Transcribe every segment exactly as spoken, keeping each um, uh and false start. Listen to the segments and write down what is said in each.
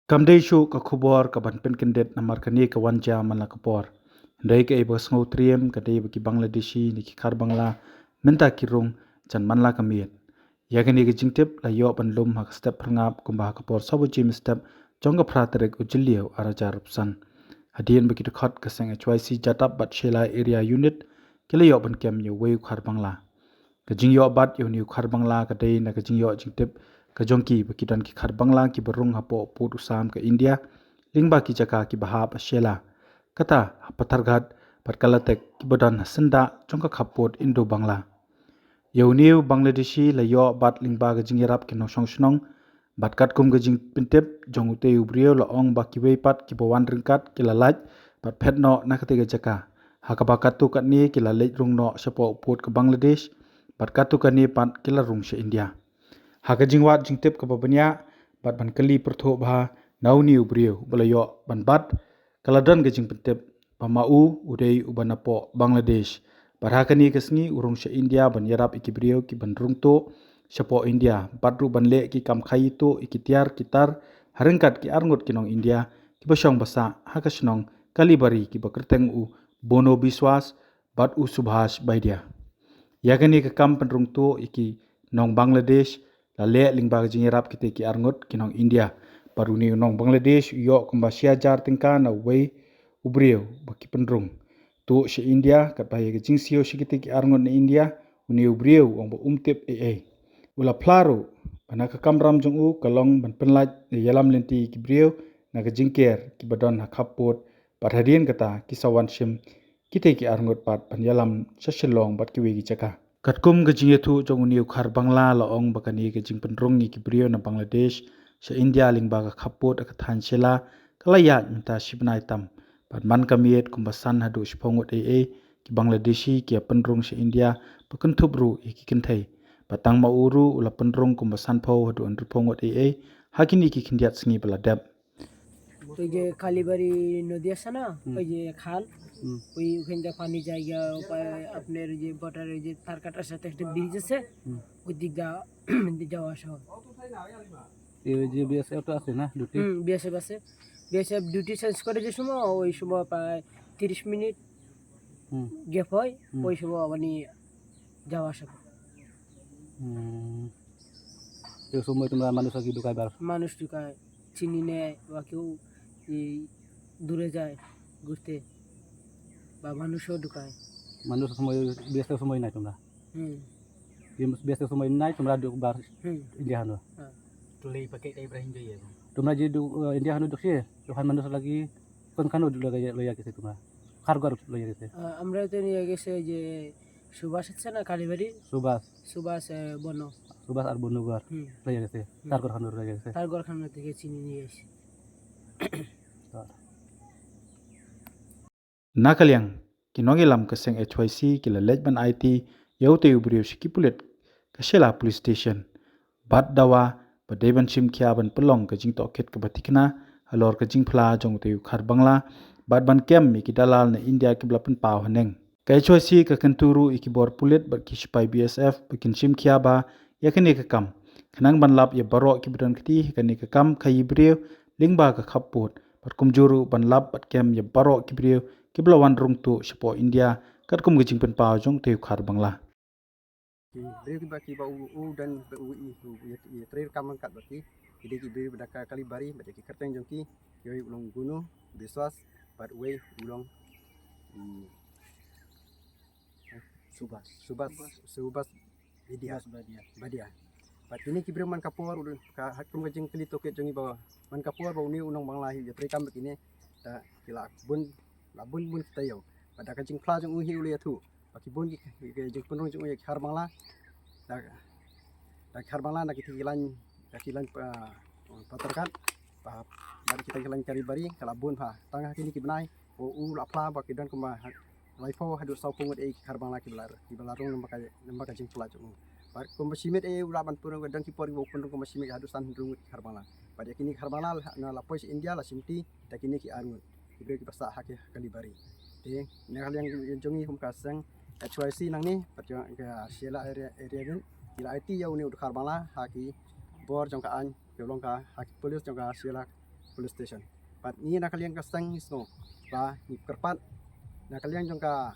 Kam dei shuh ka khubor ka ban pynkyndit namar kane ka wan jia man la ka por. Hynrei kaei ba sngew triem ka dei ba ki Bangladeshi ne ki Khar Bangla mynta ki rung jan man la ka miet. Ïa kane ka jingtip la ïoh ban lum ha ka step phyrngap kumba ha ka por saw baje mynstep jong ka phra tarik u Jylliew ar hajar arphew san. Hadien ba ki dkhot ka seng H Y C Jatap bad Shella Area Unit ki la ïoh ban kem ïa uwei u Khar Bangla. Ka jingïoh bat ïa une u Khar Bangla ka dei na ka jingïoh jingtip ka jong ki ba ki don ki Khar Bangla kiba rung hapoh pud u sam ka India lyngba ki jaka kiba hap ha Shella, kata ha Patharghat bad Kalatek kiba don ha syndah jong ka khappud Indo-Bangla. Ïa une u Bangladeshi la ïoh bat lyngba ka jingïarap ki nongshong shnong, bad katkum ka jingpyntip jong utei u briew la ong ba kiwei pat kiba wan ryngkat ki la lait bad phet noh na katei ka jaka, ha kaba katto katne ki la leit rung noh shapoh u pud ka Bangladesh, bad katto katne pat ki la rung sha India. Ha ka jingwad jingtip kaba bniah bad ban kylli pyrthuh bha na une u briew ba la ïoh ban bat, ka la don ka jingpyntip ba ma u u dei uba napoh Bangladesh. Bad ha kane ka sngi u rung sha India ban ïarap ïa ki briew ki ban rung tuh shapoh India, bad ruh ban leh ki kam khaïi tuh ïa ki tiar ki tar ha ryngkat ki arngut ki nong India kiba shong ba sah ha ka shnong Kalibari kiba kyrteng u Bono Biswas bad u Subhash Baidia. Ïa kane ka kam pynrung tuh ïa ki nong Bangladesh la leh lyngba ka jingïarap kitei ki arngut ki nong India. Bad une u nong Bangladesh u ïoh kumba shi hajar tyngka na uwei u briew ba ki pynrung tuh sha India, katba ïa ka jingsiew sha kitei ki arngut na India, une u briew u ong ba um tip ei ei. U la phla ruh ba na ka kamram jong u ka long ban pynlait ïalam lynti ïa ki briew na ka jingker kiba don ha khappud, bad hadien kata ki sa wan shim kitei ki arngut pat ban ïalam sha Shillong bad kiwei ki jaka. Katkum ka jingïathuh jong une u Khar Bangla la ong ba kane ka jingpynrung ïa ki briew na Bangladesh sha India lyngba ka khappud ha ka thaiñ Shella ka la ïaid mynta shi bnai tam, bad man ka miet kumba san haduh shiphew ngut ei ei ki Bangladeshi ki ïa pynrung sha India ba kynthup ruh ïa ki kynthei. Bad tang ma u ruh u la pynrung kumba sanphew haduh hynriewphew ngut ei ei ha kine ki khyndiat sngi ba la dep. ওই যে কালীবাড়ি নদী আছে না, হুম। ওই যে খাল, হুম। ওই ওখান দিয়ে পানি যায় গিয়া, ওপারে আপনার ওই যে বর্ডার, ওই যে তার কাটার সাথে একটা ব্রিজ আছে, হুম। ওই দিক দিয়ে যাওয়া আসা হয়। এই ওই যে বিএসএফ তো আছে না ডিউটি? হুম, বিএসএফ আছে। বিএসএফ ডিউটি চেঞ্জ করে যে সময়, ওই সময় প্রায় তিরিশ মিনিট হুম। গ্যাপ হয়, হুম। ওই সময় মানে যাওয়া আসা করে। হুম। এই সময় তোমরা মানুষ আর কি ঢুকায় বার? মানুষ ঢুকায়, চিনি নেয়, বা কেউ এই দূরে যায় ঘুরতে, বা মানুষও ঢুকায়। মানুষ সময়, ব্যস্ত সময় নাই তোমরা? হুম। ব্যস্ত সময় নাই তোমরা ঢুকবার হুম। ইন্ডিয়া হানো? হ্যাঁ। তো এই প্যাকেট এই ব্রাহিম যাইয়ে। তোমরা যে ঢু-, আহ, ইন্ডিয়া হানো ঢুকছে, তখন মানুষ লাগি কোনখানে লইয়া, লইয়া গেছে তোমরা? কার ঘর লইয়া গেছে? আহ, আমরা তো নিয়ে গেছে যে সুভাষ আছে না কালীবাড়ি? সুভাষ। সুভাষ, আহ, বন। সুভাষ আর বনু ঘর হুম। লইয়া গেছে। হুম। তার ঘরখানে লইয়া গেছে। তার ঘরখানে থেকে চিনি নিয়ে এসে। তার। Na ka liang, ki nongïalam ka seng H Y C ki la leit ban aiti ïa utei u briew sha ki pulit ka Shella Police Station. Bad dawa ba dei ban shim khia ban pynlong ka jingtohkit kaba tikna halor ka jingphla jong utei u Khar Bangla, bad ban kem ïa ki dalal na India kiba la pynpaw haneng. Ka H Y C ka kyntu ruh ïa ki bor pulit bad ki sipai B S F ba kin shim khia bha ïa kane ka kam, khnang ban lap ïa baroh kiba don kti ha kane ka kam khaïi briew lyngba ka khappud, bad kumjuh ruh ban lap bad kem ïa baroh ki briew kiba la wan rung tuh shapoh India, katkum ka jingpynpaw jong utei u Khar Bangla. Ki briew kiba, kiba u, u don ba u i, u, u, u, u trei kam ryngkat bad ki, ki dei ki briew ba na ka Kalibari, bad ki kyrteng jong ki, uwei u long Gunu Biswas, bad uwei u long, hmm, Subhas. Subhas, Subhas. Subhas Badia. Subhas Badia. Badia. Bad kine ki briew man ka por, u don ka, ha kum ka jingkylli tohkit jong ngi ba man ka por ba une u nong Bangla hi u ïatrei kam bad kine, ta ki la bun, la bun bun ki taïew. Bad da ka jingphla jong u hi u la ïathuh ba ki bun ki, ki, ki jingpynrung jong u ïa ki Khar Bangla. Da, da ki Khar Bangla na ki, ki lain, da ki lain, ah, Patharghat. Ba, ba ki tang ki lain Kalibari ka la bun bha. Tang ha kine ki bnai u, u la phla ba ki don kumba ha, laiphew haduh sawphew ngut ei ki Khar Bangla kiba la, kiba la rung lyngba ka, lyngba ka jingphla jong u. Bad kumba shi miet ei u lah ban pynrung, don ki por kiba u pynrung kumba shi miet haduh san hynriew ngut ki Khar Bangla. Bad ïa kine ki Khar Bangla la, na la poi sha India la shim ti da kine ki arngut ki briew kiba sah ha ki Kalibari. Te na ka liang jong ngi kum ka seng H Y C nangne bad jong ka Shella area, area rin, ngi la aiti ïa une u Khar Bangla ha ki bor jong ka aiñ, ki long ka ha ki police jong ka Shella Police Station. Bad ngi na ka liang ka seng ngi sngew ba ngi kyrpad na ka liang jong ka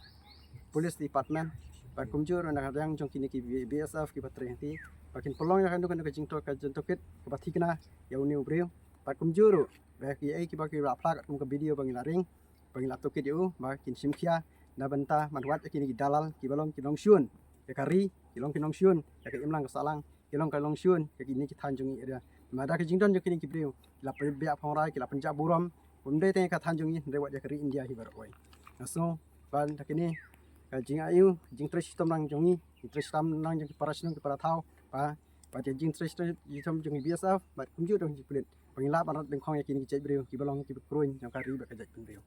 Police Department bad kumjuh na ka liang jong kine ki B S F kiba trei hangtei ba kin pynlong ïa kano kano ka jingtohkit, ka jingtohkit kaba thikna ïa une u briew. Bad kumjuh ruh ba kiei kiba ki la phlak kum ka video ba ngi la ring ba ngi la tohkit ïa u ba kin shim khia na bynta ban wad ïa kine ki dalal kiba long ki nongshun ïa ka ri, ki long ki nongshun ïa ka imlang ka sahlang, ki long ki nongshun ïa kine ki thaiñ jong ngi area. Namar da ka jingdon jong kine ki briew ki la pynbiang phongrai, ki la pynjah burom, ym dei tang ïa ka thaiñ jong ngi hynrei wat ïa ka ri India hi baroh kawei. Nga sngew ba da kine ka jingai u, jingtrei shitom nang jong ngi, jingtrei shitom nang jong ki para shnong ki para thaw ba bad ïa jingtrei shitom jong ki B S F bad kumjuh jong ki pulit ba ngin lah ban rat dyngkhong ïa kine ki jait briew kiba long kiba kruiñ jong ka ri bad ka jaitbynriew.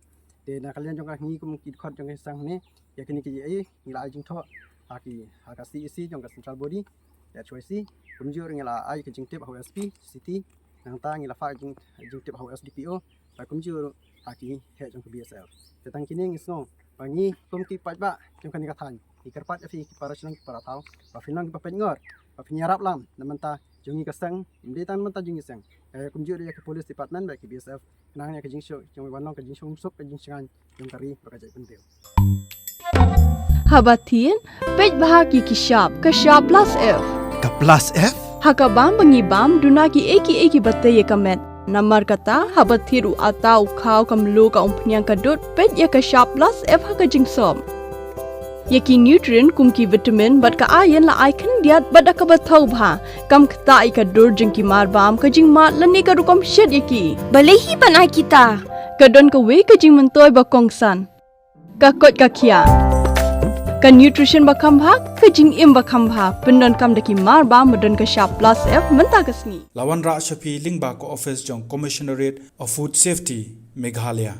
Te na ka liang jong ka ngi kum ki dkhot jong ka seng ne ïa kine ki ei ngi la ai jingthoh ha ki, ha ka C E C jong ka Central Body, H Y C, kumjuh ruh ngi la ai ka jingtip ha u S P City, nangta ngi la phah jing, jingtip ha u S D P O bad kumjuh ruh ha ki heh jong ka B S F. Te tang kine ngi sngew ba ngi kum ki paidbah jong kane ka thaiñ ngi kyrpad ïa phi ki para shnong ki para thaw ba phin long kiba peit ngor, ba phin ïarap lang na bynta jong ngi ka seng, ym dei tang na bynta jong ngi seng, eh, kumjuh ruh ïa ka Police Department bad ki B S F, khnang ïa ka jingsuk jong ngi ban long ka jingsuk suk, ka jingshngaiñ jong ka ri bad ka jaitbynriew. Haba thied, peit bha ki ki shap, ka shap plus F. Ka plus F? Ha ka bam ba ngi bam, duna kiei kiei kiba tei ïa ka met. Namar kata, haba thied u atta, u khaw, ka mluh, ka umphniang, ka dud, peit ïa ka shap plus F ha ka jingsop. Ïa ki nutrient kum ki vitamin bad ka iron la ai khyndiat bad da kaba thaw bha. Kam ktah ïa ka dur jong ki marbam, ka jingmad lane ka rukom shet ïa ki. Balei hi ban ai kita? Ka don kawei ka jingmyntoi ba kongsan. Ka koit ka khiah. Ka nutrition ba kham bha, ka jingim ba kham bha. Pyndonkam da ki marbam ba don ka shap plus F mynta ka sngi. La wanrah sha phi lyngba ka office jong Commissionerate of Food Safety, Meghalaya.